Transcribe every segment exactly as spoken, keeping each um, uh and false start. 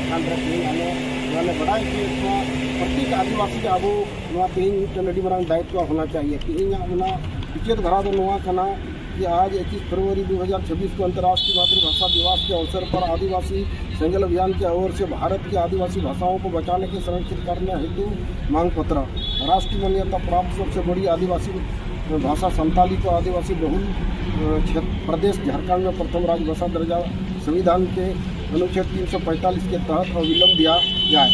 ᱠᱷᱟᱱ ᱨᱮ ᱛᱮᱦᱮᱧ ᱟᱞᱮ ᱱᱚᱣᱟ ᱞᱮ ᱵᱟᱰᱟᱭ ᱦᱚᱪᱚᱭᱮᱫ ᱠᱚᱣᱟ, ᱯᱨᱚᱛᱮᱠ ᱟᱹᱫᱤᱵᱟᱹᱥᱤ ᱜᱮ ᱟᱵᱚ ᱱᱚᱣᱟ ᱛᱮᱦᱮᱧ ᱢᱤᱫᱴᱮᱱ ᱟᱹᱰᱤ ᱢᱟᱨᱟᱝ ᱫᱟᱭᱤᱛᱛᱚ ᱦᱳᱱᱟ ᱪᱟᱦᱤᱭᱮ᱾ ᱛᱮᱦᱮᱧᱟᱜ ᱚᱱᱟ ᱢᱩᱪᱟᱹᱫ ᱫᱷᱟᱨᱟ ᱫᱚ ᱱᱚᱣᱟ ᱠᱟᱱᱟ ᱠᱤ ᱟᱡ ᱤᱠᱤᱥ ᱯᱷᱮᱵᱽᱨᱩᱣᱟᱨᱤ ᱫᱩ ᱦᱟᱡᱟᱨ ᱪᱷᱟᱵᱵᱤᱥ ᱠᱚ ᱟᱱᱛᱚᱨᱨᱟᱥᱴᱨᱤᱭᱚ ᱢᱟᱛᱨᱤᱵᱷᱟᱥᱟ ᱫᱤᱵᱚᱥ ᱠᱮ ᱚᱵᱚᱥᱚᱨ ᱯᱚᱨ ᱟᱹᱫᱤᱵᱟᱹᱥᱤ ᱥᱮᱸᱜᱮᱞ ᱚᱵᱷᱤᱭᱟᱱ ᱠᱮ ᱚᱨ ᱥᱮ ᱵᱷᱟᱨᱚᱛ ᱠᱮ ᱟᱹᱫᱤᱵᱟᱹᱥᱤ ᱵᱷᱟᱥᱟᱣᱳᱸ ᱠᱚ ᱵᱟᱪᱟᱱᱮ ᱠᱮ ᱥᱚᱝᱨᱚᱠᱷᱤᱛ ᱠᱟᱨᱱᱮ ᱦᱮᱛᱩ ᱢᱟᱝ ᱯᱚᱛᱨᱚ ᱨᱟᱥᱴᱨᱤᱭᱚ ᱢᱟᱱᱭᱚᱛᱟ ᱯᱨᱟᱯᱛ ᱥᱚᱵᱥᱮ ᱵᱚᱲᱤ ᱟᱹᱫᱤᱵᱟᱹᱥᱤ ᱵᱷᱟᱥᱟ ᱥᱟᱱᱛᱟᱞᱤ ᱠᱚ ᱟᱹᱫᱤᱵᱟᱹᱥᱤ ᱵᱚᱦᱩᱞ ᱠᱷᱮᱛ ᱯᱨᱚᱫᱮᱥ ᱡᱷᱟᱲᱠᱷᱚᱸᱰ ᱢᱮ ᱯᱨᱚᱛᱷᱚᱢ ᱨᱟᱡᱽ ᱵᱷᱟᱥᱟ ᱫᱚᱨᱡᱟ ᱥᱚᱝᱵᱤᱫᱷᱟᱱ ᱠᱮ ᱚᱱᱩᱪᱷᱮᱫ ᱛᱤᱱ ᱥᱚ ᱯᱚᱸᱭᱛᱟᱞᱤᱥ ᱠᱮ ᱛᱟᱦᱟᱛ ᱦᱚᱸ ᱵᱤᱞᱚᱢ ᱫᱤᱭᱟ ᱡᱟᱭ᱾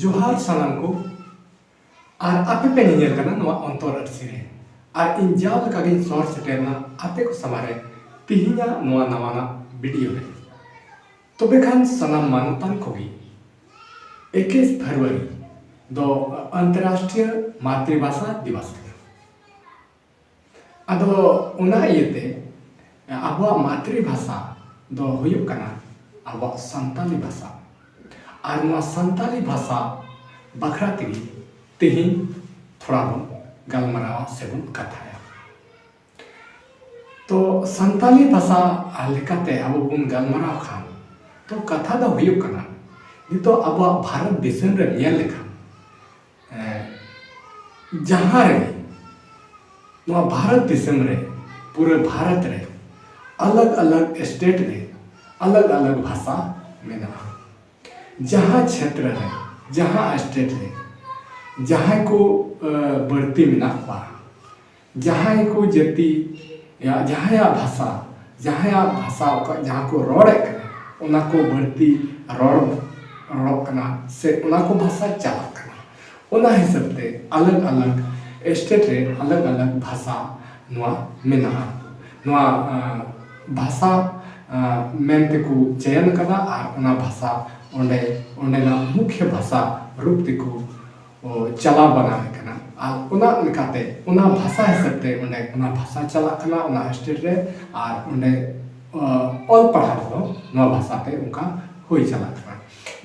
ᱡᱚᱦᱟᱨ ᱥᱟᱱᱟᱢ ᱠᱚ, ᱟᱨ ᱟᱯᱮ ᱯᱮ ᱧᱮᱧᱮᱞ ᱠᱟᱱᱟ ᱱᱚᱣᱟ ᱚᱱᱛᱚᱨ ᱟᱹᱨᱥᱤ ᱨᱮ, ᱟᱨ ᱤᱧ ᱡᱟᱣ ᱞᱮᱠᱟ ᱜᱤᱧ ᱥᱚᱦᱚᱨ ᱥᱮᱴᱮᱨ ᱮᱱᱟ ᱟᱯᱮ ᱠᱚ ᱥᱟᱢᱟᱝ ᱨᱮ ᱛᱤᱦᱤᱧᱟᱜ ᱱᱚᱣᱟ ᱱᱟᱣᱟᱱᱟᱜ ᱵᱷᱤᱰᱤᱭᱳ ᱨᱮ᱾ ᱛᱚᱵᱮ ᱠᱷᱟᱱ ᱥᱟᱱᱟᱢ ᱢᱟᱱᱚᱛᱟᱱ ᱠᱚᱜᱮ ᱮᱠᱤᱥ ᱯᱷᱮᱵᱽᱨᱩᱣᱟᱨᱤ ᱫᱚ ᱟᱱᱛᱚᱨᱨᱟᱥᱴᱨᱤᱭᱚ ᱢᱟᱛᱨᱤᱵᱷᱟᱥᱟ ᱫᱤᱵᱚᱥ ᱠᱟᱱᱟ᱾ ᱟᱫᱚ ᱚᱱᱟ ᱤᱭᱟᱹᱛᱮ ᱟᱵᱚᱣᱟᱜ ᱢᱟᱛᱨᱤᱵᱷᱟᱥᱟ ᱫᱚ ᱦᱩᱭᱩᱜ ᱠᱟᱱᱟ ᱟᱵᱚᱣᱟᱜ ᱥᱟᱱᱛᱟᱞᱤ ᱵᱷᱟᱥᱟ᱾ ᱟᱨ ᱱᱚᱣᱟ ᱥᱟᱱᱛᱟᱞᱤ ᱵᱷᱟᱥᱟ ᱵᱟᱠᱷᱨᱟ ᱛᱮᱜᱮ ᱛᱮᱦᱮᱧ ᱛᱷᱚᱲᱟ ᱵᱚᱱ ᱜᱟᱞᱢᱟᱨᱟᱣᱟ ᱥᱮᱵᱚᱱ ᱠᱟᱛᱷᱟᱭᱟ᱾ ᱛᱚ ᱥᱟᱱᱛᱟᱞᱤ ᱵᱷᱟᱥᱟ ᱞᱮᱠᱟᱛᱮ ᱟᱵᱚ ᱵᱚᱱ ᱜᱟᱞᱢᱟᱨᱟᱣ ᱠᱷᱟᱱ, ᱛᱚ ᱠᱟᱛᱷᱟ ᱫᱚ ᱦᱩᱭᱩᱜ ᱠᱟᱱᱟ, ᱱᱤᱛᱚᱜ ᱟᱵᱚᱣᱟᱜ ᱵᱷᱟᱨᱚᱛ ᱫᱤᱥᱚᱢ ᱨᱮ ᱧᱮᱞ ᱞᱮᱠᱷᱟᱱ, ᱮᱸ, ᱡᱟᱦᱟᱸ ᱨᱮ ᱱᱚᱣᱟ ᱵᱷᱟᱨᱚᱛ ᱫᱤᱥᱚᱢ ᱨᱮ ᱯᱩᱨᱟᱹ ᱵᱷᱟᱨᱚᱛ ᱨᱮ ᱟᱞᱟᱜᱽ ᱟᱞᱟᱜᱽ ᱥᱴᱮᱴ ᱨᱮ ᱟᱞᱟᱜᱽ ᱟᱞᱟᱜᱽ ᱵᱷᱟᱥᱟ ᱢᱮᱱᱟᱜᱼᱟ᱾ ᱡᱟᱦᱟᱸ ᱪᱷᱮᱛᱨᱚ ᱨᱮ, ᱡᱟᱦᱟᱸ ᱥᱴᱮᱴ ᱨᱮ ᱡᱟᱦᱟᱸᱭ ᱠᱚ ᱮ, ᱵᱟᱹᱲᱛᱤ ᱢᱮᱱᱟᱜ ᱠᱚᱣᱟ, ᱡᱟᱦᱟᱸᱭ ᱠᱚ ᱡᱟᱹᱛᱤ ᱭᱟᱜ ᱡᱟᱦᱟᱸᱭᱟᱜ ᱵᱷᱟᱥᱟ, ᱡᱟᱦᱟᱸᱭᱟᱜ ᱵᱷᱟᱥᱟ ᱚᱠᱟ ᱡᱟᱦᱟᱸ ᱠᱚ ᱨᱚᱲᱮᱫ ᱠᱟᱱᱟ, ᱚᱱᱟ ᱠᱚ ᱵᱟᱹᱲᱛᱤ ᱨᱚᱲ ᱨᱚᱲᱚᱜ ᱠᱟᱱᱟ ᱥᱮ ᱚᱱᱟ ᱠᱚ ᱵᱷᱟᱥᱟ ᱪᱟᱞᱟᱜ ᱠᱟᱱᱟ᱾ ᱚᱱᱟ ᱦᱤᱥᱟᱹᱵ ᱛᱮ ᱟᱞᱟᱜᱽ ᱟᱞᱟᱜᱽ ᱥᱴᱮᱴ ᱨᱮ ᱟᱞᱟᱜᱽ ᱟᱞᱟᱜᱽ ᱵᱷᱟᱥᱟ ᱱᱚᱣᱟ ᱢᱮᱱᱟᱜᱼᱟ᱾ ᱱᱚᱣᱟ ᱟᱸ, ᱵᱷᱟᱥᱟ ᱟᱸ, ᱢᱮᱱ ᱛᱮᱠᱚ ᱪᱚᱭᱚᱱ ᱠᱟᱫᱟ ᱟᱨ ᱚᱱᱟ ᱵᱷᱟᱥᱟ ᱚᱸᱰᱮ ᱚᱸᱰᱮᱱᱟᱜ ᱢᱩᱠᱷᱭᱟᱹ ᱵᱷᱟᱥᱟ ᱨᱩᱯ ᱛᱮᱠᱚ ᱚ, ᱪᱟᱞᱟᱣ ᱵᱟᱱᱟᱣ ᱠᱟᱱᱟ᱾ ᱟᱨ ᱚᱱᱟ ᱞᱮᱠᱟᱛᱮ ᱚᱱᱟ ᱵᱷᱟᱥᱟ ᱦᱤᱥᱟᱹᱵ ᱛᱮ ᱚᱸᱰᱮ ᱚᱱᱟ ᱵᱷᱟᱥᱟ ᱪᱟᱞᱟᱜ ᱠᱟᱱᱟ ᱚᱱᱟ ᱥᱴᱮᱴ ᱨᱮ, ᱟᱨ ᱚᱸᱰᱮ ᱚ, ᱚᱞ ᱯᱟᱲᱦᱟᱣ ᱫᱚ ᱱᱚᱣᱟ ᱵᱷᱟᱥᱟ ᱛᱮ ᱚᱱᱠᱟ ᱦᱩᱭ ᱪᱟᱞᱟᱜ ᱠᱟᱱᱟ᱾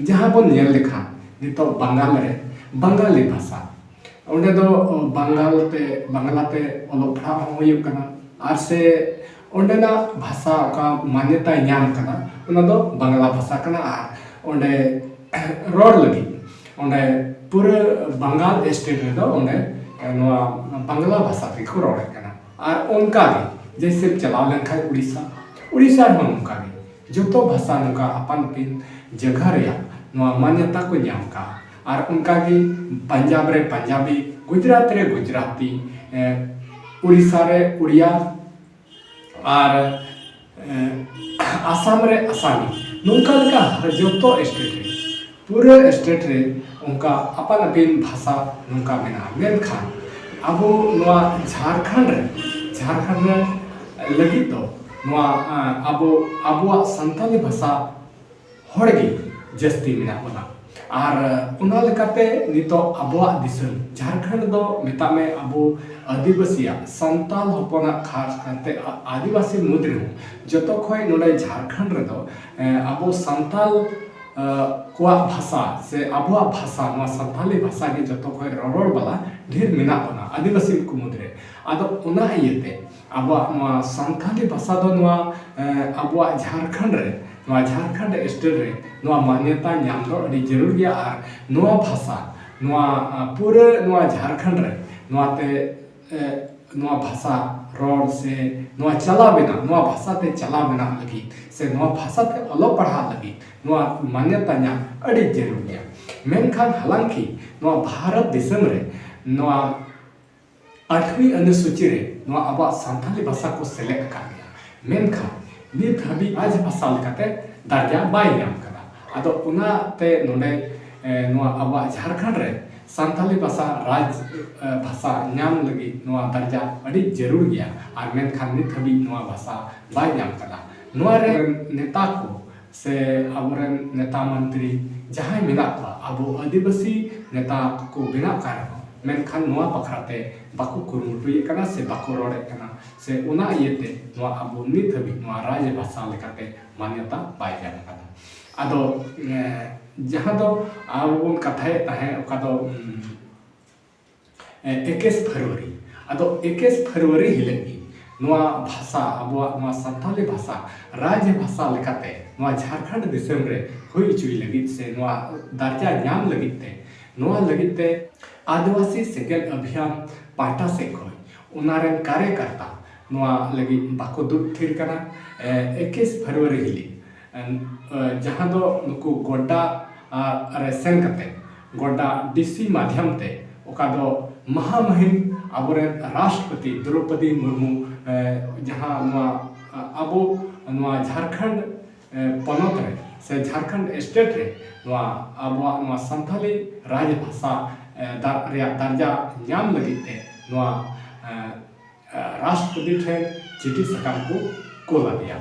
ᱡᱟᱦᱟᱸ ᱵᱚᱱ ᱧᱮᱞ ᱞᱮᱠᱷᱟᱱ ᱱᱤᱛᱚᱜ ᱵᱟᱝᱜᱟᱞ ᱨᱮ ᱵᱟᱝᱜᱟᱞᱤ ᱵᱷᱟᱥᱟ, ᱚᱸᱰᱮ ᱫᱚ ᱚ, ᱵᱟᱝᱜᱟᱞ ᱛᱮ ᱵᱟᱝᱞᱟ ᱛᱮ ᱚᱞᱚᱜ ᱯᱟᱲᱦᱟᱣ ᱦᱚᱸ ᱦᱩᱭᱩᱜ ᱠᱟᱱᱟ, ᱟᱨ ᱥᱮ ᱚᱸᱰᱮᱱᱟᱜ ᱵᱷᱟᱥᱟ ᱚᱠᱟ ᱢᱟᱱᱭᱚᱛᱟᱭ ᱧᱟᱢ ᱠᱟᱫᱟ, ᱚᱱᱟ ᱫᱚ ᱵᱟᱝᱞᱟ ᱵᱷᱟᱥᱟ ᱠᱟᱱᱟ᱾ ᱟᱨ ᱚᱸᱰᱮ ᱨᱚᱲ ᱞᱟᱹᱜᱤᱫ ᱚᱸᱰᱮ ᱯᱩᱨᱟᱹ ᱵᱟᱝᱜᱟᱞ ᱥᱴᱮᱴ ᱨᱮᱫᱚ ᱚᱸᱰᱮ ᱱᱚᱣᱟ ᱵᱟᱝᱞᱟ ᱵᱷᱟᱥᱟ ᱛᱮᱜᱮ ᱠᱚ ᱨᱚᱲᱮᱫ ᱠᱟᱱᱟ᱾ ᱟᱨ ᱚᱱᱠᱟ ᱜᱮ ᱡᱮᱭᱥᱮ ᱪᱟᱞᱟᱣ ᱞᱮᱱᱠᱷᱟᱱ ᱩᱲᱤᱥᱥᱟ, ᱩᱲᱤᱥᱥᱟ ᱨᱮᱦᱚᱸ ᱱᱚᱝᱠᱟ ᱜᱮ ᱡᱚᱛᱚ ᱵᱷᱟᱥᱟ ᱱᱚᱝᱠᱟ ᱟᱯᱟᱱ ᱟᱹᱯᱤᱱ ᱡᱟᱭᱜᱟ ᱨᱮᱭᱟᱜ ᱱᱚᱣᱟ ᱢᱟᱱᱭᱚᱛᱟ ᱠᱚ ᱧᱟᱢ ᱠᱟᱜᱼᱟ᱾ ᱟᱨ ᱚᱱᱠᱟ ᱜᱮ ᱯᱟᱧᱡᱟᱵᱽ ᱨᱮ ᱯᱟᱧᱡᱟᱵᱤ, ᱜᱩᱡᱽᱨᱟᱴ ᱨᱮ ᱜᱩᱡᱽᱨᱟᱴᱤ, ᱮ, ᱩᱲᱤᱥᱥᱟ ᱨᱮ ᱩᱲᱤᱭᱟ, ᱟᱨ, ᱮ, ᱟᱥᱟᱢ ᱨᱮ ᱟᱥᱟᱢᱤ, ᱱᱚᱝᱠᱟ ᱞᱮᱠᱟ ᱡᱚᱛᱚ ᱥᱴᱮᱴ ᱨᱮ, ᱯᱩᱨᱟᱹ ᱥᱴᱮᱴ ᱨᱮ ᱚᱱᱠᱟ ᱟᱯᱟᱱ ᱟᱹᱯᱤᱱ ᱵᱷᱟᱥᱟ ᱱᱚᱝᱠᱟ ᱢᱮᱱᱟᱜᱼᱟ᱾ ᱢᱮᱱᱠᱷᱟᱱ ᱟᱵᱚ ᱱᱚᱣᱟ ᱡᱷᱟᱲᱠᱷᱚᱸᱰ ᱨᱮ, ᱡᱷᱟᱲᱠᱷᱚᱸᱰ ᱨᱮ ᱞᱟᱹᱜᱤᱫ ᱫᱚ ᱱᱚᱣᱟ, ᱮ, ᱟᱵᱚ, ᱟᱵᱚᱣᱟᱜ ᱥᱟᱱᱛᱟᱞᱤ ᱵᱷᱟᱥᱟ ᱦᱚᱲ ᱜᱮ ᱡᱟᱹᱥᱛᱤ ᱢᱮᱱᱟᱜ ᱵᱚᱱᱟ᱾ ᱟᱨ ᱚᱱᱟ ᱞᱮᱠᱟᱛᱮ ᱱᱤᱛᱚᱜ ᱟᱵᱚᱣᱟᱜ ᱫᱤᱥᱚᱢ ᱡᱷᱟᱲᱠᱷᱚᱸᱰ ᱫᱚ ᱢᱮᱛᱟᱜ ᱢᱮ ᱟᱵᱚ ᱟᱹᱫᱤᱵᱟᱹᱥᱤᱭᱟᱜ, ᱥᱟᱱᱛᱟᱞ ᱦᱚᱯᱚᱱᱟᱜ, ᱠᱷᱟᱥ ᱠᱟᱨᱛᱮ ᱟ-, ᱟᱹᱫᱤᱵᱟᱹᱥᱤ ᱢᱩᱫᱽ ᱨᱮᱦᱚᱸ ᱡᱚᱛᱚ ᱠᱷᱚᱱ ᱱᱚᱰᱮ ᱡᱷᱟᱲᱠᱷᱚᱸᱰ ᱨᱮᱫᱚ, ᱮ, ᱟᱵᱚ ᱥᱟᱱᱛᱟᱞ, ᱮ, ᱠᱚᱣᱟᱜ ᱵᱷᱟᱥᱟ ᱥᱮ ᱟᱵᱚᱣᱟᱜ ᱵᱷᱟᱥᱟ, ᱱᱚᱣᱟ ᱥᱟᱱᱛᱟᱞᱤ ᱵᱷᱟᱥᱟ ᱜᱮ ᱡᱚᱛᱚ ᱠᱷᱚᱱ ᱨᱚᱨᱚᱲ ᱵᱟᱞᱟ ᱰᱷᱮᱨ ᱢᱮᱱᱟᱜ ᱵᱚᱱᱟ ᱟᱹᱫᱤᱵᱟᱹᱥᱤ ᱠᱚ ᱢᱩᱫᱽᱨᱮ᱾ ᱟᱫᱚ ᱚᱱᱟ ᱤᱭᱟᱹᱛᱮ ᱟᱵᱚᱣᱟᱜ ᱱᱚᱣᱟ ᱥᱟᱱᱛᱟᱞᱤ ᱵᱷᱟᱥᱟ ᱫᱚ ᱱᱚᱣᱟ, ᱮ, ᱟᱵᱚᱣᱟᱜ ᱡᱷᱟᱲᱠᱷᱚᱸᱰ ᱨᱮ, ᱱᱚᱣᱟ ᱡᱷᱟᱲᱠᱷᱚᱸᱰ ᱥᱴᱮᱴ ᱨᱮ ᱱᱚᱣᱟ ᱢᱟᱱᱭᱚᱛᱟ ᱧᱟᱢ ᱫᱚ ᱟᱹᱰᱤ ᱡᱟᱹᱨᱩᱲ ᱜᱮᱭᱟ᱾ ᱟᱨ ᱱᱚᱣᱟ ᱵᱷᱟᱥᱟ, ᱱᱚᱣᱟ, ᱟ, ᱯᱩᱨᱟᱹ ᱱᱚᱣᱟ ᱡᱷᱟᱲᱠᱷᱚᱸᱰ ᱨᱮ ᱱᱚᱣᱟ ᱛᱮ, ᱮ, ᱱᱚᱣᱟ ᱵᱷᱟᱥᱟ ᱨᱚᱲ ᱥᱮ ᱱᱚᱣᱟ ᱪᱟᱞᱟᱣ ᱵᱮᱱᱟᱣ, ᱱᱚᱣᱟ ᱵᱷᱟᱥᱟ ᱛᱮ ᱪᱟᱞᱟᱣ ᱵᱮᱱᱟᱣ ᱞᱟᱹᱜᱤᱫ ᱥᱮ ᱱᱚᱣᱟ ᱵᱷᱟᱥᱟ ᱛᱮ ᱚᱞᱚᱜ ᱯᱟᱲᱦᱟᱜ ᱞᱟᱹᱜᱤᱫ ᱱᱚᱣᱟ ᱢᱟᱱᱭᱚᱛᱟ ᱧᱟᱢ ᱟᱹᱰᱤ ᱡᱟᱹᱨᱩᱲ ᱜᱮᱭᱟ᱾ ᱢᱮᱱᱠᱷᱟᱱ ᱦᱟᱞᱟᱝᱠᱤ ᱱᱚᱣᱟ ᱵᱷᱟᱨᱚᱛ ᱫᱤᱥᱚᱢ ᱨᱮ ᱱᱚᱣᱟ ᱟᱴᱷᱣᱤ ᱚᱱᱩᱥᱩᱪᱤ ᱨᱮ ᱱᱚᱣᱟ ᱟᱵᱚᱣᱟᱜ ᱥᱟᱱᱛᱟᱞᱤ ᱵᱷᱟᱥᱟ ᱠᱚ ᱥᱮᱞᱮᱫ ᱟᱠᱟᱫ ᱜᱮᱭᱟ, ᱢᱮᱱᱠᱷᱟᱱ ᱱᱤᱛ ᱦᱟᱹᱵᱤᱡ ᱨᱟᱡᱽ ᱵᱷᱟᱥᱟ ᱞᱮᱠᱟᱛᱮ ᱫᱟᱨᱡᱟ ᱵᱟᱭ ᱧᱟᱢ ᱠᱟᱫᱟ᱾ ᱟᱫᱚ ᱚᱱᱟᱛᱮ ᱱᱚᱰᱮ, ᱮ, ᱱᱚᱣᱟ ᱟᱵᱚᱣᱟᱜ ᱡᱷᱟᱲᱠᱷᱚᱸᱰ ᱨᱮ ᱥᱟᱱᱛᱟᱞᱤ ᱵᱷᱟᱥᱟ ᱨᱟᱡᱽ, ᱮ, ᱵᱷᱟᱥᱟ ᱧᱟᱢ ᱞᱟᱹᱜᱤᱫ ᱱᱚᱣᱟ ᱫᱟᱨᱡᱟ ᱟᱹᱰᱤ ᱡᱟᱹᱨᱩᱲ ᱜᱮᱭᱟ᱾ ᱟᱨ ᱢᱮᱱᱠᱷᱟᱱ ᱱᱤᱛ ᱦᱟᱹᱵᱤᱡ ᱱᱚᱣᱟ ᱵᱷᱟᱥᱟ ᱵᱟᱭ ᱧᱟᱢ ᱠᱟᱫᱟ᱾ ᱱᱚᱣᱟ ᱨᱮ ᱱᱮᱛᱟ ᱠᱚ ᱥᱮ ᱟᱵᱚᱨᱮᱱ ᱱᱮᱛᱟ ᱢᱚᱱᱛᱨᱤ ᱡᱟᱦᱟᱸᱭ ᱢᱮᱱᱟᱜ ᱠᱚᱣᱟ, ᱟᱵᱚ ᱟᱹᱫᱤᱵᱟᱹᱥᱤ ᱱᱮᱛᱟ ᱠᱚ ᱵᱮᱱᱟᱜ ᱠᱟᱱ ᱨᱮᱦᱚᱸ, ᱢᱮᱱᱠᱷᱟᱱ ᱱᱚᱣᱟ ᱵᱟᱠᱷᱨᱟ ᱛᱮ ᱵᱟᱠᱚ ᱠᱩᱨᱩᱢᱩᱴᱩᱭᱮᱫ ᱠᱟᱱᱟ ᱥᱮ ᱵᱟᱠᱚ ᱨᱚᱲᱮᱫ ᱠᱟᱱᱟ, ᱥᱮ ᱚᱱᱟ ᱤᱭᱟᱹᱛᱮ ᱱᱚᱣᱟ ᱟᱵᱚ ᱱᱤᱛ ᱦᱟᱹᱵᱤᱡ ᱱᱚᱣᱟ ᱨᱟᱡᱽ ᱵᱷᱟᱥᱟ ᱞᱮᱠᱟᱛᱮ ᱢᱟᱱᱭᱚᱛᱟ ᱵᱟᱭ ᱧᱟᱢ ᱟᱠᱟᱫᱟ᱾ ᱟᱫᱚ, ᱮ, ᱡᱟᱦᱟᱸ ᱫᱚ ᱟᱵᱚ ᱵᱚᱱ ᱠᱟᱛᱷᱟᱭᱮᱫ ᱛᱟᱦᱮᱸᱫ, ᱚᱠᱟ ᱫᱚ, ᱩᱢ, ᱮ, ᱮᱠᱮᱥ ᱯᱷᱮᱵᱽᱨᱩᱣᱟᱨᱤ᱾ ᱟᱫᱚ ᱮᱠᱮᱥ ᱯᱷᱮᱵᱽᱨᱩᱣᱟᱨᱤ ᱦᱤᱞᱳᱜ ᱜᱮ ᱱᱚᱣᱟ ᱵᱷᱟᱥᱟ, ᱟᱵᱚᱣᱟᱜ ᱱᱚᱣᱟ ᱥᱟᱱᱛᱟᱞᱤ ᱵᱷᱟᱥᱟ ᱨᱟᱡᱽ ᱵᱷᱟᱥᱟ ᱞᱮᱠᱟᱛᱮ ᱱᱚᱣᱟ ᱡᱷᱟᱲᱠᱷᱚᱸᱰ ᱫᱤᱥᱚᱢ ᱨᱮ ᱦᱩᱭ ᱦᱚᱪᱚᱭ ᱞᱟᱹᱜᱤᱫ ᱥᱮ ᱱᱚᱣᱟ ᱫᱟᱨᱡᱟ ᱧᱟᱢ ᱞᱟᱹᱜᱤᱫ ᱛᱮ, ᱱᱚᱣᱟ ᱞᱟᱹᱜᱤᱫ ᱛᱮ ᱟᱹᱫᱤᱵᱟᱹᱥᱤ ᱥᱮᱸᱜᱮᱞ ᱚᱵᱷᱤᱭᱟᱱ ᱯᱟᱦᱴᱟ ᱥᱮᱫ ᱠᱷᱚᱱ ᱚᱱᱟ ᱨᱮᱱ ᱠᱟᱨᱭᱚᱠᱟᱨᱛᱟ ᱱᱚᱣᱟ ᱞᱟᱹᱜᱤᱫ ᱵᱟᱠᱚ ᱫᱩᱲᱩᱵ ᱛᱷᱤᱨ ᱠᱟᱱᱟ᱾ ᱮ, ᱮᱠᱩᱥ ᱯᱷᱮᱵᱽᱨᱩᱣᱟᱨᱤ ᱦᱤᱞᱤ, ᱮ, ᱡᱟᱦᱟᱸ ᱫᱚ ᱱᱩᱠᱩ ᱜᱚᱰᱰᱟ, ᱟ, ᱨᱮ ᱥᱮᱱ ᱠᱟᱛᱮ ᱜᱚᱰᱰᱟ ᱰᱤ ᱥᱤ ᱢᱟᱫᱷᱭᱚᱢ ᱛᱮ, ᱚᱠᱟ ᱫᱚ ᱢᱟᱦᱟᱢᱟᱹᱦᱤᱢ ᱟᱵᱚᱨᱮᱱ ᱨᱟᱥᱴᱨᱚᱯᱚᱛᱤ ᱫᱨᱚᱣᱯᱚᱫᱤ ᱢᱩᱨᱢᱩ, ᱮ, ᱡᱟᱦᱟᱸ ᱱᱚᱣᱟ, ᱟ, ᱟᱵᱚ ᱱᱚᱣᱟ ᱡᱷᱟᱲᱠᱷᱚᱸᱰ, ᱮ, ᱯᱚᱱᱚᱛ ᱨᱮ ᱥᱮ ᱡᱷᱟᱲᱠᱷᱚᱸᱰ ᱥᱴᱮᱴ ᱨᱮ ᱱᱚᱣᱟ ᱟᱵᱚᱣᱟᱜ ᱱᱚᱣᱟ ᱥᱟᱱᱛᱟᱞᱤ ᱨᱟᱡᱽ ᱵᱷᱟᱥᱟ, ᱮ, ᱫᱟ-, ᱨᱮᱭᱟᱜ ᱫᱟᱨᱡᱟ ᱧᱟᱢ ᱞᱟᱹᱜᱤᱫ ᱛᱮ ᱱᱚᱣᱟ, ᱮ, ᱨᱟᱥᱴᱨᱚᱯᱚᱛᱤ ᱴᱷᱮᱱ ᱪᱤᱴᱷᱤ ᱥᱟᱠᱟᱢ ᱠᱚ ᱠᱳᱞ ᱟᱫᱮᱭᱟ᱾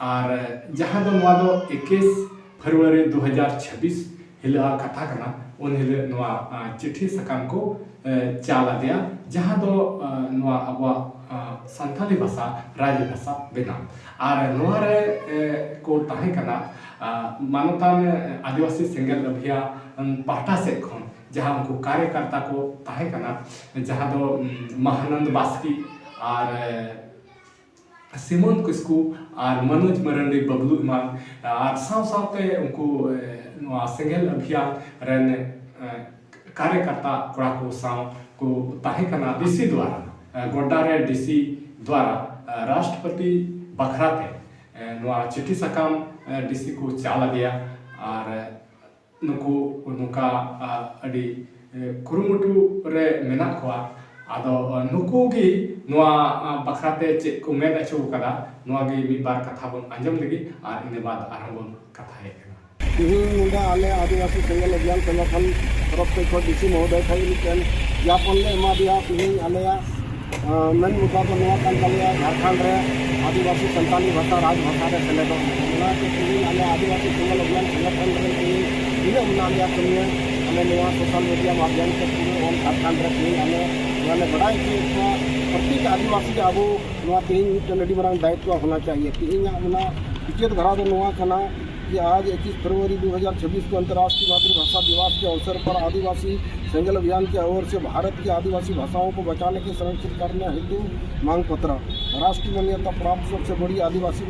ᱟᱨ ᱡᱟᱦᱟᱸ ᱫᱚ ᱱᱚᱣᱟ ᱫᱚ ᱮᱠᱩᱥ ᱯᱷᱮᱵᱽᱨᱩᱣᱟᱨᱤ ᱫᱩ ᱦᱟᱡᱟᱨ ᱪᱷᱟᱵᱵᱤᱥ ᱦᱤᱞᱳᱜ ᱟᱜ ᱠᱟᱛᱷᱟ ᱠᱟᱱᱟ᱾ ᱩᱱ ᱦᱤᱞᱳᱜ ᱱᱚᱣᱟ, ᱟ, ᱪᱤᱴᱷᱤ ᱥᱟᱠᱟᱢ ᱠᱚ, ᱮ, ᱪᱟᱞ ᱟᱫᱮᱭᱟ, ᱡᱟᱦᱟᱸ ᱫᱚ, ᱟ, ᱱᱚᱣᱟ ᱟᱵᱚᱣᱟᱜ, ᱟ, ᱥᱟᱱᱛᱟᱞᱤ ᱵᱷᱟᱥᱟ ᱨᱟᱡᱽ ᱵᱷᱟᱥᱟ ᱵᱮᱱᱟᱣ᱾ ᱟᱨ ᱱᱚᱣᱟ ᱨᱮ, ᱮ, ᱠᱚ ᱛᱟᱦᱮᱸ ᱠᱟᱱᱟ, ᱟ, ᱢᱟᱱᱚᱛᱟᱱ ᱟᱹᱫᱤᱵᱟᱹᱥᱤ ᱥᱮᱸᱜᱮᱞ ᱚᱵᱷᱤᱭᱟᱱ ᱯᱟᱦᱴᱟ ᱥᱮᱫ ᱠᱷᱚᱱ ᱡᱟᱦᱟᱸ ᱩᱱᱠᱩ ᱠᱟᱨᱭᱚᱠᱟᱨᱛᱟ ᱠᱚ ᱛᱟᱦᱮᱸ ᱠᱟᱱᱟ, ᱡᱟᱦᱟᱸ ᱫᱚ, ᱩᱢ, ᱢᱟᱦᱟᱱᱚᱱᱫ ᱵᱟᱥᱠᱮ ᱟᱨ, ᱮ, ᱥᱤᱢᱚᱱ ᱠᱤᱥᱠᱩ ᱟᱨ ᱢᱚᱱᱳᱡᱽ ᱢᱟᱨᱟᱱᱰᱤ, ᱵᱟᱵᱞᱩ ᱮᱢᱟᱱ ᱟᱨ ᱥᱟᱶ ᱥᱟᱶᱛᱮ ᱩᱱᱠᱩ, ᱮ, ᱱᱚᱣᱟ ᱥᱮᱸᱜᱮᱞ ᱚᱵᱷᱤᱭᱟᱱ ᱨᱮᱱ, ᱮ, ᱠᱟᱨᱭᱚᱠᱟᱨᱛᱟ ᱠᱚᱲᱟ ᱠᱚ ᱥᱟᱶ ᱠᱚ ᱛᱟᱦᱮᱸ ᱠᱟᱱᱟ᱾ ᱰᱤ ᱥᱤ ᱫᱣᱟᱨᱟ, ᱮ, ᱜᱚᱰᱰᱟ ᱨᱮ ᱰᱤ ᱥᱤ ᱫᱣᱟᱨᱟ, ᱮ, ᱨᱟᱥᱴᱨᱚᱯᱚᱛᱤ ᱵᱟᱠᱷᱨᱟ ᱛᱮ, ᱮ, ᱱᱚᱣᱟ ᱪᱤᱴᱷᱤ ᱥᱟᱠᱟᱢ, ᱮ, ᱰᱤ ᱥᱤ ᱠᱚ ᱪᱟᱞ ᱟᱫᱮᱭᱟ᱾ ᱟᱨ, ᱮ, ᱱᱩᱠᱩ ᱱᱚᱝᱠᱟ, ᱟ, ᱟᱹᱰᱤ, ᱮ, ᱠᱩᱨᱩᱢᱩᱴᱩ ᱨᱮ ᱢᱮᱱᱟᱜ ᱠᱚᱣᱟ᱾ ᱟᱫᱚ, ᱟ, ᱱᱩᱠᱩ ᱜᱮ ᱱᱚᱣᱟ, ᱟ, ᱵᱟᱠᱷᱨᱟ ᱛᱮ ᱪᱮᱫ ᱠᱚ ᱢᱮᱱ ᱦᱚᱪᱚ ᱟᱠᱟᱫᱟ, ᱱᱚᱣᱟ ᱜᱮ ᱢᱤᱫ ᱵᱟᱨ ᱠᱟᱛᱷᱟ ᱵᱚᱱ ᱟᱸᱡᱚᱢ ᱞᱮᱜᱮ ᱟᱨ ᱤᱱᱟᱹ ᱵᱟᱫ ᱟᱨᱦᱚᱸ ᱵᱚᱱ ᱠᱟᱛᱷᱟᱭᱮᱫ ᱠᱟᱱᱟ᱾ ᱛᱤᱦᱤᱧ ᱱᱚᱰᱮ ᱟᱞᱮ ᱟᱹᱫᱤᱵᱟᱹᱥᱤ ᱥᱮᱸᱜᱮᱞ ᱚᱵᱷᱤᱭᱟᱱ ᱥᱚᱝᱜᱚᱴᱷᱚᱱ ᱛᱚᱨᱚᱯ ᱥᱮᱫ ᱠᱷᱚᱱ ᱰᱤ ᱥᱤ ᱢᱚᱦᱳᱫᱚᱭ ᱴᱷᱮᱱ ᱢᱤᱫᱴᱮᱱ ᱡᱟᱯᱚᱱ ᱞᱮ ᱮᱢᱟ ᱫᱮᱭᱟ᱾ ᱛᱤᱦᱤᱧ ᱟᱞᱮᱭᱟᱜ ᱟᱸ, ᱢᱮᱱ ᱢᱩᱫᱽᱫᱟ ᱫᱚ ᱱᱚᱣᱟ ᱠᱟᱱ ᱛᱟᱞᱮᱭᱟ, ᱡᱷᱟᱲᱠᱷᱚᱸᱰ ᱨᱮ ᱟᱹᱫᱤᱵᱟᱹᱥᱤ ᱥᱟᱱᱛᱟᱞᱤ ᱵᱷᱟᱥᱟ ᱨᱟᱡᱽ ᱵᱷᱟᱥᱟ ᱨᱮ ᱥᱮᱞᱮᱫᱚᱜ ᱢᱟ᱾ ᱚᱱᱟᱛᱮ ᱛᱮᱦᱮᱧ ᱟᱞᱮ ᱟᱹᱫᱤᱵᱟᱹᱥᱤ ᱥᱮᱸᱜᱮᱞ ᱚᱵᱷᱤᱭᱟᱱ ᱥᱚᱝᱜᱚᱴᱷᱚᱱ ᱨᱮᱱ ᱛᱮᱦᱮᱧ ᱛᱤᱱᱟᱹᱜ ᱢᱮᱱᱟᱜ ᱞᱮᱭᱟ ᱠᱟᱹᱢᱤᱭᱟᱹ, ᱟᱞᱮ ᱱᱚᱣᱟ ᱥᱳᱥᱟᱞ ᱢᱤᱰᱤᱭᱟ ᱢᱟᱫᱷᱭᱚᱢ ᱛᱮ ᱯᱩᱨᱟᱹ ᱚᱞ ᱡᱷᱟᱲᱠᱷᱚᱸᱰ ᱨᱮ ᱛᱮᱦᱮᱧ ᱟᱞᱮ ᱱᱚᱣᱟ ᱞᱮ ᱵᱟᱰᱟᱭ ᱦᱚᱪᱚᱭᱮᱫ ᱠᱚᱣᱟ᱾ ᱯᱨᱚᱛᱮᱠ ᱟᱹᱫᱤᱵᱟᱹᱥᱤ ᱜᱮ ᱟᱵᱚ ᱱᱚᱣᱟ ᱛᱮᱦᱮᱧ ᱢᱤᱫᱴᱮᱱ ᱟᱹᱰᱤ ᱢᱟᱨᱟᱝ ᱫᱟᱭᱤᱛᱛᱚ ᱦᱳᱱᱟ ᱪᱟᱦᱤᱭᱮ᱾ ᱛᱮᱦᱮᱧᱟᱜ ᱚᱱᱟ ᱢᱩᱪᱟᱹᱫ ᱫᱷᱟᱨᱟ ᱫᱚ ᱱᱚᱣᱟ ᱠᱟᱱᱟ, आज इक्कीस फरवरी दो हज़ार छब्बीस को अंतर्राष्ट्रीय मातृभाषा दिवस के अवसर पर आदिवासी सेंगेल अभियान के ओर से भारत की आदिवासी भाषाओं को बचाने के संरक्षित करने हेतु मांग पत्र। राष्ट्रीय मान्यता प्राप्त सबसे बड़ी आदिवासी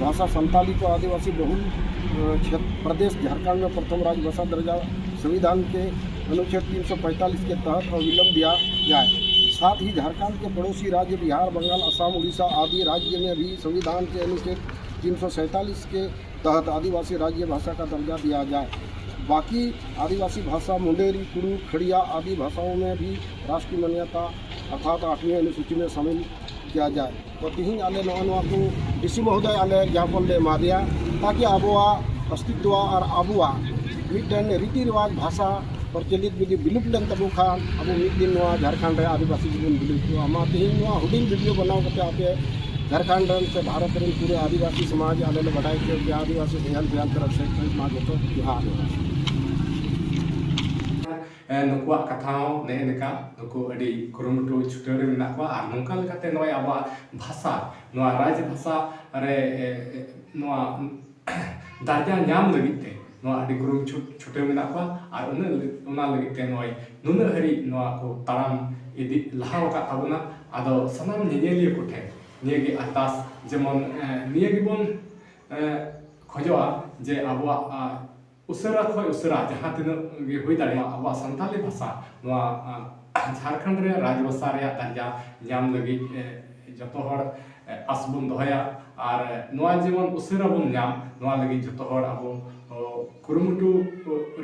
भाषा संताली को आदिवासी बहुल, अ, क्षेत्र, प्रदेश झारखंड में प्रथम राजभाषा दर्जा संविधान के अनुच्छेद तीन सौ पैंतालीस के तहत अविलंब दिया जाए। साथ ही झारखंड के पड़ोसी राज्य बिहार, बंगाल, असम, उड़ीसा आदि राज्य में भी संविधान के अनुच्छेद तीन सौ सैंतालीस के तहत आदिवासी राज्य भाषा का दर्जा दिया जाए। बाकी आदिवासी भाषा मुंडेरी, कुड़ू, खड़िया आदि भाषाओं में भी राष्ट्रीय मान्यता अर्थात आठवीं अनुसूची में शामिल किया जाए। ᱛᱚ, ᱛᱤᱦᱤᱧ ᱟᱞᱮ ᱱᱚᱜᱼᱚ ᱱᱚᱣᱟ ᱠᱚ ᱰᱤ ᱥᱤ ᱢᱚᱦᱳᱫᱚᱭ ᱟᱞᱮ ᱡᱟᱦᱟᱸ ᱵᱚᱱ ᱞᱮ ᱮᱢᱟ ᱫᱮᱭᱟ, ᱛᱟᱠᱤ ᱟᱵᱚᱣᱟᱜ ᱚᱥᱛᱤᱛᱣᱚ ᱟᱨ ᱟᱵᱚᱣᱟᱜ ᱢᱤᱫᱴᱮᱱ ᱨᱤᱛᱤ ᱨᱮᱣᱟᱡᱽ ᱵᱷᱟᱥᱟ ᱯᱨᱚᱪᱚᱞᱤᱛ ᱡᱩᱫᱤ ᱵᱤᱞᱩᱯ ᱞᱮᱱ ᱛᱟᱵᱚ ᱠᱷᱟᱱ, ᱟᱵᱚ ᱢᱤᱫ ᱫᱤᱱ ᱱᱚᱣᱟ ᱡᱷᱟᱲᱠᱷᱚᱸᱰ ᱨᱮ ᱟᱹᱫᱤᱵᱟᱹᱥᱤ ᱜᱮᱵᱚᱱ ᱵᱤᱞᱩᱯ ᱠᱚᱣᱟ᱾ ᱢᱟ ᱛᱤᱦᱤᱧ ᱱᱚᱣᱟ ᱦᱩᱰᱤᱧ ᱵᱷᱤᱰᱤᱭᱳ ᱵᱮᱱᱟᱣ ᱠᱟᱛᱮ ᱟᱯᱮ ᱡᱷᱟᱲᱠᱷᱚᱸᱰ ᱨᱮᱱ ᱥᱮ ᱵᱷᱟᱨᱚᱛ ᱨᱮᱱ ᱯᱩᱨᱟᱹ ᱟᱹᱫᱤᱵᱟᱹᱥᱤ ᱥᱚᱢᱟᱡᱽ ᱟᱞᱮ ᱞᱮ ᱵᱟᱰᱟᱭ ᱦᱚᱪᱚᱭᱮᱫ ᱯᱮᱭᱟ, ᱟᱹᱫᱤᱵᱟᱹᱥᱤ ᱥᱮᱸᱜᱮᱞ ᱵᱷᱮᱭᱟᱱ ᱛᱚᱨᱚᱯ ᱥᱮᱫ ᱠᱷᱚᱱ ᱢᱟ ᱡᱚᱛᱚ ᱡᱚᱦᱟᱨ᱾ ᱮ, ᱱᱩᱠᱩᱣᱟᱜ ᱠᱟᱛᱷᱟ ᱦᱚᱸ ᱱᱮᱜᱼᱮ ᱱᱮᱠᱟ ᱱᱩᱠᱩ ᱟᱹᱰᱤ ᱠᱩᱨᱩᱢᱩᱴᱩ ᱪᱷᱩᱴᱟᱹᱣ ᱨᱮ ᱢᱮᱱᱟᱜ ᱠᱚᱣᱟ᱾ ᱟᱨ ᱱᱚᱝᱠᱟ ᱞᱮᱠᱟᱛᱮ ᱱᱚᱜᱼᱚᱭ ᱟᱵᱚᱣᱟᱜ ᱵᱷᱟᱥᱟ, ᱱᱚᱣᱟ ᱨᱟᱡᱽ ᱵᱷᱟᱥᱟ ᱨᱮ, ᱮ, ᱮ, ᱱᱚᱣᱟ ᱫᱟᱨᱡᱟ ᱧᱟᱢ ᱞᱟᱹᱜᱤᱫ ᱛᱮ ᱱᱚᱣᱟ ᱟᱹᱰᱤ ᱠᱩᱨᱩᱢᱩᱴᱩ ᱪᱷᱩᱴᱟᱹᱣ ᱢᱮᱱᱟᱜ ᱠᱚᱣᱟ᱾ ᱟᱨ ᱩᱱᱟᱹᱜ ᱞᱟᱹᱜᱤᱫ, ᱚᱱᱟ ᱞᱟᱹᱜᱤᱫ ᱛᱮ ᱱᱚᱜᱼᱚᱭ ᱱᱩᱱᱟᱹᱜ ᱦᱟᱹᱨᱤᱡ ᱱᱚᱣᱟ ᱠᱚ ᱛᱟᱲᱟᱢ ᱤᱫᱤ ᱞᱟᱦᱟ ᱟᱠᱟᱫ ᱛᱟᱵᱚᱱᱟ᱾ ᱟᱫᱚ ᱥᱟᱱᱟᱢ ᱧᱮᱧᱮᱞᱤᱭᱟᱹ ᱠᱚᱴᱷᱮᱱ ᱱᱤᱭᱟᱹᱜᱮ ᱟᱨᱫᱟᱥ, ᱡᱮᱢᱚᱱ, ᱮ, ᱱᱤᱭᱟᱹ ᱜᱮᱵᱚᱱ, ᱮ, ᱠᱷᱚᱡᱚᱜᱼᱟ ᱡᱮ ᱟᱵᱚᱣᱟᱜ, ᱟ, ᱩᱥᱟᱹᱨᱟ ᱠᱷᱚᱱ ᱩᱥᱟᱹᱨᱟ ᱡᱟᱦᱟᱸ ᱛᱤᱱᱟᱹᱜ ᱜᱮ ᱦᱩᱭ ᱫᱟᱲᱮᱭᱟᱜᱼᱟ, ᱟᱵᱚᱣᱟᱜ ᱥᱟᱱᱛᱟᱞᱤ ᱵᱷᱟᱥᱟ ᱱᱚᱣᱟ, ᱟ, ᱡᱷᱟᱲᱠᱷᱚᱸᱰ ᱨᱮ ᱨᱟᱡᱽ ᱵᱷᱟᱥᱟ ᱨᱮᱭᱟᱜ ᱫᱟᱨᱡᱟ ᱧᱟᱢ ᱞᱟᱹᱜᱤᱫ, ᱮ, ᱡᱚᱛᱚ ᱦᱚᱲ, ᱮ, ᱟᱥ ᱵᱚᱱ ᱫᱚᱦᱚᱭᱟ᱾ ᱟᱨ ᱱᱚᱣᱟ ᱡᱮᱢᱚᱱ ᱩᱥᱟᱹᱨᱟ ᱵᱚᱱ ᱧᱟᱢ, ᱱᱚᱣᱟ ᱞᱟᱹᱜᱤᱫ ᱡᱚᱛᱚ ᱦᱚᱲ ᱟᱵᱚ, ᱚ, ᱠᱩᱨᱩᱢᱩᱴᱩ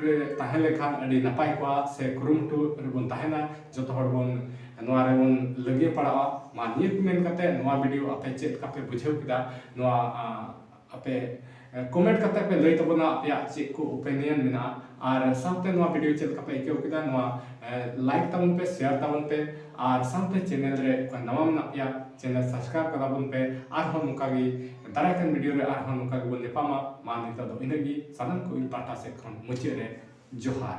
ᱨᱮ ᱛᱟᱦᱮᱸ ᱞᱮᱠᱷᱟᱱ ᱟᱹᱰᱤ ᱱᱟᱯᱟᱭ ᱠᱚᱜᱼᱟ, ᱥᱮ ᱠᱩᱨᱩᱢᱩᱴᱩ ᱨᱮᱵᱚᱱ ᱛᱟᱦᱮᱱᱟ, ᱡᱚᱛᱚ ᱦᱚᱲ ᱵᱚᱱ ᱱᱚᱣᱟ ᱨᱮᱵᱚᱱ ᱞᱟᱹᱜᱤᱭᱟᱹ ᱯᱟᱲᱟᱜᱼᱟ᱾ ᱢᱟ ᱱᱤᱭᱟᱹ ᱠᱚ ᱢᱮᱱ ᱠᱟᱛᱮ ᱱᱚᱣᱟ ᱵᱷᱤᱰᱤᱭᱳ ᱟᱯᱮ ᱪᱮᱫ ᱞᱮᱠᱟ ᱯᱮ ᱵᱩᱡᱷᱟᱹᱣ ᱠᱮᱫᱟ, ᱱᱚᱣᱟ, ᱟ, ᱟᱯᱮ, ᱮ, ᱠᱚᱢᱮᱱᱴ ᱠᱟᱛᱮ ᱯᱮ ᱞᱟᱹᱭ ᱛᱟᱵᱚᱱᱟ ᱟᱯᱮᱭᱟᱜ ᱪᱮᱫ ᱠᱚ ᱳᱯᱤᱱᱤᱭᱚᱱ ᱢᱮᱱᱟᱜᱼᱟ᱾ ᱟᱨ ᱥᱟᱶᱛᱮ ᱱᱚᱣᱟ ᱵᱷᱤᱰᱤᱭᱳ ᱪᱮᱫ ᱞᱮᱠᱟ ᱯᱮ ᱟᱹᱭᱠᱟᱹᱣ ᱠᱮᱫᱟ, ᱱᱚᱣᱟ, ᱮ, ᱞᱟᱭᱤᱠ ᱛᱟᱵᱚᱱ ᱯᱮ, ᱥᱮᱭᱟᱨ ᱛᱟᱵᱚᱱ ᱯᱮ, ᱟᱨ ᱥᱟᱶᱛᱮ ᱪᱮᱱᱮᱞ ᱨᱮ ᱚᱠᱚᱭ ᱱᱟᱣᱟ ᱢᱮᱱᱟᱜ ᱯᱮᱭᱟ, ᱪᱮᱱᱮᱞ ᱥᱟᱵᱥᱠᱨᱟᱭᱤᱵ ᱠᱟᱛᱟ ᱵᱚᱱ ᱯᱮ᱾ ᱟᱨᱦᱚᱸ ᱱᱚᱝᱠᱟ ᱜᱮ ᱫᱟᱨᱟᱭ ᱠᱟᱱ ᱵᱷᱤᱰᱤᱭᱳ ᱨᱮ ᱟᱨᱦᱚᱸ ᱱᱚᱝᱠᱟ ᱜᱮᱵᱚᱱ ᱧᱟᱯᱟᱢᱟ᱾ ᱢᱟ ᱱᱤᱛᱚᱜ ᱫᱚ ᱤᱱᱟᱹᱜ ᱜᱮ, ᱥᱟᱱᱟᱢ ᱠᱚ ᱤᱧ ᱯᱟᱦᱴᱟ ᱥᱮᱫ ᱠᱷᱚᱱ ᱢᱩᱪᱟᱹᱫ ᱨᱮ ᱡᱚᱦᱟᱨ᱾